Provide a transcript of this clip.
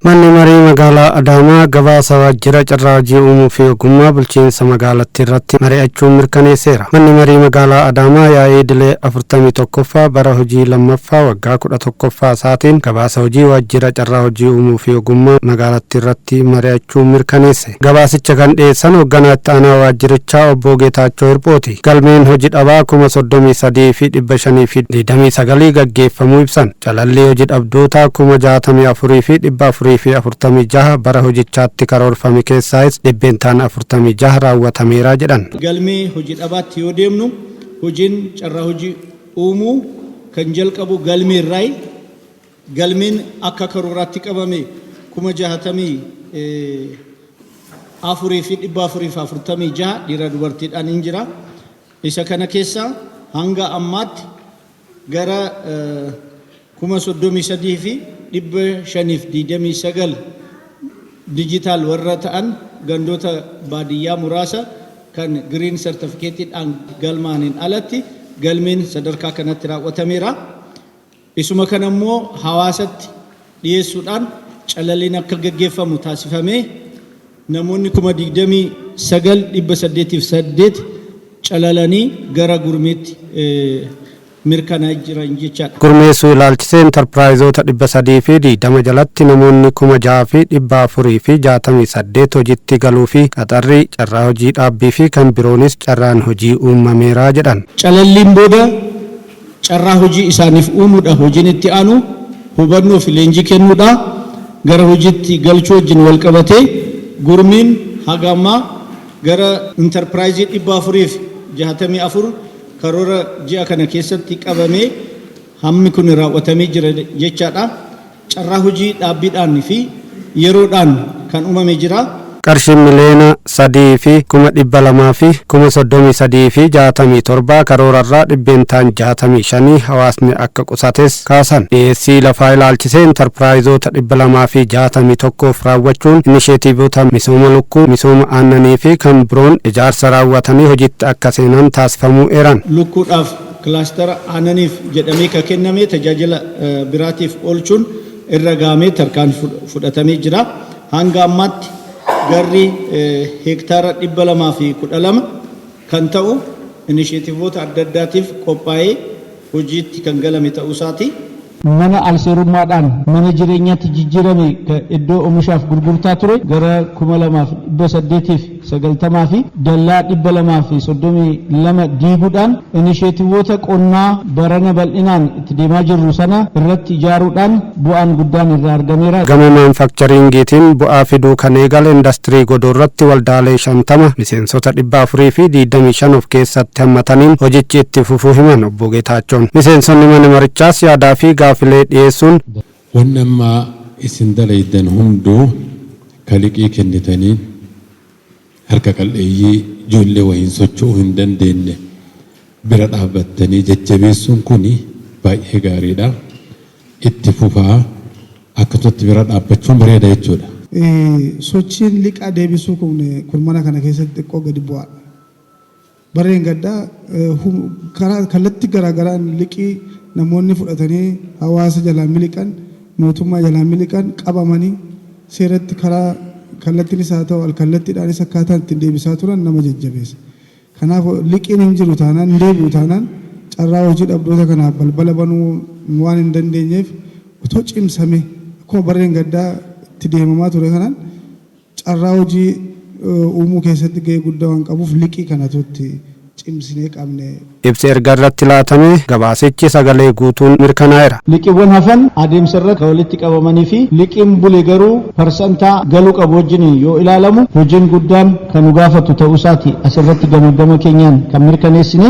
Manni marii magaalaa Adaamaa gabaasa waajjira carraa hojii uumuu fi ogummaa bulchiinsa magaalattii irratti mari'achuun mirkaneesseera. Manni marii magaalaa Adaamaa yaa'ii idilee 41ffaa bara hojii lammaffaa waggaa 11ffaa isaatiin gabaasa hojii waajjira carraa hojii uumuu fi ogummaa magaalattii irratti mari'achuun mirkaneesse. Gabaasicha kan dhiyeessan hoogganaa itti aanaa waajjirichaa obbo Geetaachoo Hirphooti. Galmeen hojii dhabaa 33,529 gaggeeffamuu ibsan. Calallii hojii dhabdoota 64,446 bara hojichaatti karoorfame keessaayis 46% raawwatameera jedhan. Galmee hojii dhabaatti yoo deemnu, hojiin carraa hojii uumuu kan jalqabu galmee irraayi. Galmeen akka karooraatti qabame 64,446 dhiira dubartiidhaan hin jira. Isa kana keessa hanga ammaatti gara 33,529 digital warra ta'an, gandoota baadiyyaa muraasa kan green sartifikeetiidhaan galmaaniin alatti galmeen sadarkaa kanatti raawwatameera. Isuma kana immoo hawaasatti dhiyeessuudhaan calalliin akka gaggeeffamu taasifamee namoonni 29,808 calalanii gara gurmiitti mirkanaa'aa jiran jechaadha. Gurmeessuu ilaalchisee intarpiraayizoota 320 jalatti namoonni 6,468 hojiitti galuu fi qaxarrii, carraa hojii dhaabbii fi kan biroonis carraan hojii uumameera jedhan. Calalliin booda carraa hojii isaaniif uumuudha. Hojiin itti aanu hubannoo fi leenjii kennuudha. Gara hojiitti galchuu wajjin wal qabatee gurmiin haga ammaa gara intarpiraayizii 464 karoora ji'a kana keessatti qabamee hammi kun raawwatamee jira jechaadha. Carraa hojii dhaabbiidhaan fi yeroodhaan kan uumame jira. Qarshii 3,233,067 karoorarraa 65% hawaasni akka qusates kaasan. Dhiyeessii lafaa ilaalchisee intarpiraayizoota 261f raawwachuun inisheetiivota misooma lukkuu, misooma aannanii fi kan biroon ijaarsa raawwatanii hojiitti akka seenan taasifamuu eeran. Lukkuudhaaf, kilaastara aannaniif jedhamee kan kenname tajaajila biraatiif oolchuun irra gahamee tarkaan fudhatamee jira. Hanga ammaatti garri heektaara 212 kan ta'u inisheetiivoota adda addaatiif qophaa'ee hojiitti kan galame ta'uu isaati. Mana alseerummaadhaan mana jireenyaatti jijjiirame iddoo oomishaaf gurgurtaa ture gara 2,890 fi dallaa 232 diiguudhaan inisheetiivoota qonnaa barana bal'inaan itti deemaa jirru sana irratti ijaaruudhaan bu'aan guddaan irraa argameera. Gama maanfakcharingiitiin bu'aa fiduu kan eegale indastirii godoo irratti waldaalee 50 miseensota 425 of keessatti hammataniin hojichi itti fufuu himan obbo Geetaachoon. Miseensonni mana marichaas yaadaa fi gaafilee dhiyeessuun Wanni amma isin dalaydan hunduu ka liqii kennitaniin harka qal'eeyyii, ijoollee wayiin socho'uu hin dandeenye bira dhaabbattanii jajjabeessuun kun baay'ee gaariidha. Itti fufaa, akkasumatti bira dhaabbachuun bareeda jechuudha. Sochiin liqaa deebisuu kun kurmana kana keessatti xiqqoo gadi bu'aadha. Barreen gaddaa karaa kallattii garaagaraan liqii namoonni fudhatanii hawaasa jalaa miliqan, mootummaa jalaa miliqan qabamanii seeratti karaa kallattiinis haa ta'u alkallattiidhaanis akkaataan ittiin deebisaa turan nama jajjabeessa. Kanaaf liqiin hin jiru taanaan, hin deebi'u taanaan, carraa hojii dhabdoota kanaaf balbala banuu waan hin dandeenyeef otoo cimsame akkuma barreen gaddaa itti deemamaa ture kanaan carraa hojii uumuu keessatti gahee guddaa waan qabuuf liqii kanatu itti cimsinee qabne. Ibsi erga irratti laatame gabaasichi sagalee guutuun mirkanaa'eera. Liqiiwwan hafan adeemsa irra kan walitti qabamanii fi liqiin bule garuu parsantaa galuu qabu wajjin yoo ilaalamu hojiin guddaan kan nu gaafatu ta'uu isaati asirratti gamaggama keenyaan kan mirkaneessine.